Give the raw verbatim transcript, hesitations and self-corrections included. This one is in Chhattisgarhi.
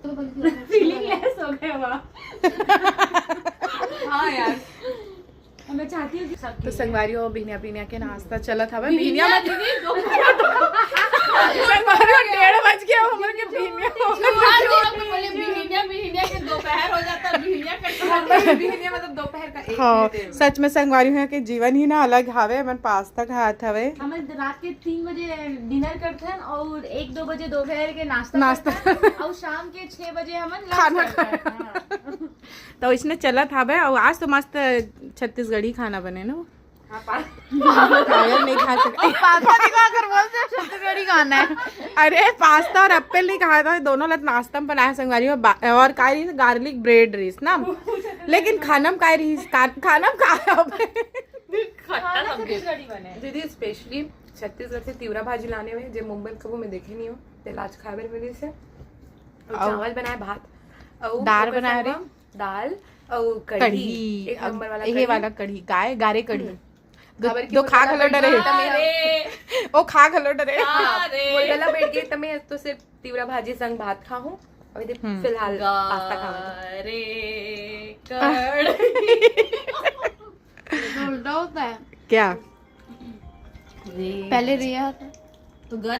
फीलिंगलेस हो गए वहाँ। हाँ यार। मैं चाहती हूँ कि तो संगवारी हो, बिहनिया बिहनिया के नाश्ता चलत हवे। बिहनिया मत संगवारी हो, डेढ़ बज गया, हमर के बिहनिया हो गए। बिहनिया बिहनिया के दोपहर हो जाता, बिहनिया का बिहनिया मतलब दोपहर का एक हाँ, डेढ़। सच में संगवारी हो के जीवन ही ना अलग हवे। मन पास्ता खात हवे। हम रात के तीन बजे डिनर करते हैं और एक दो बजे दोपहर के नाश्ता नाश्ता। करते हैं और शाम के छह बजे हम खाना तो इसने चलत हवे। और आज तो मस्त छत्तीसगढ़ी खाना बने ना। हाँ, पा- कायल नहीं खा सकती। पास्ता दिखा कर बोलते हैं छत्तीसगढ़ी खाना है। अरे, पास्ता और एप्पल नहीं खाया था, दोनों लत नाश्ता में बनाया संगवारी हो। बा- और का रही, गार्लिक ब्रेड रही ना। लेकिन खाना में का रही, का- खाना में का हवे? खाना छत्तीसगढ़ी बने। दीदी स्पेशली छत्तीसगढ़ से तिवरा भाजी लाने हुए, जे मुंबई में कबू मैं देखे नहीं हूँ, तेल आज खाए बर मिली से। और और चावल बनाए, भात, और दाल ओकर बनाए संग रे। में दाल और कढ़ी, कढ़ी। एक नंबर वाला ये कढ़ी। वाला कढ़ी, गाय गारे कढ़ी। दो, काबर की दो बोल खा रहा घलो था, डरे। अरे ओ खा घलो डरे। हाँ, अरे। बोल गला बैठ गई, तो मैं तो सिर्फ तिवरा भाजी संग भात खाऊं। अभी देख, हम्म। फिलहाल पास्ता खाऊंगा। अरे कढ़ी। उल्टा होता है। क्या? पहले रिया था। तो ग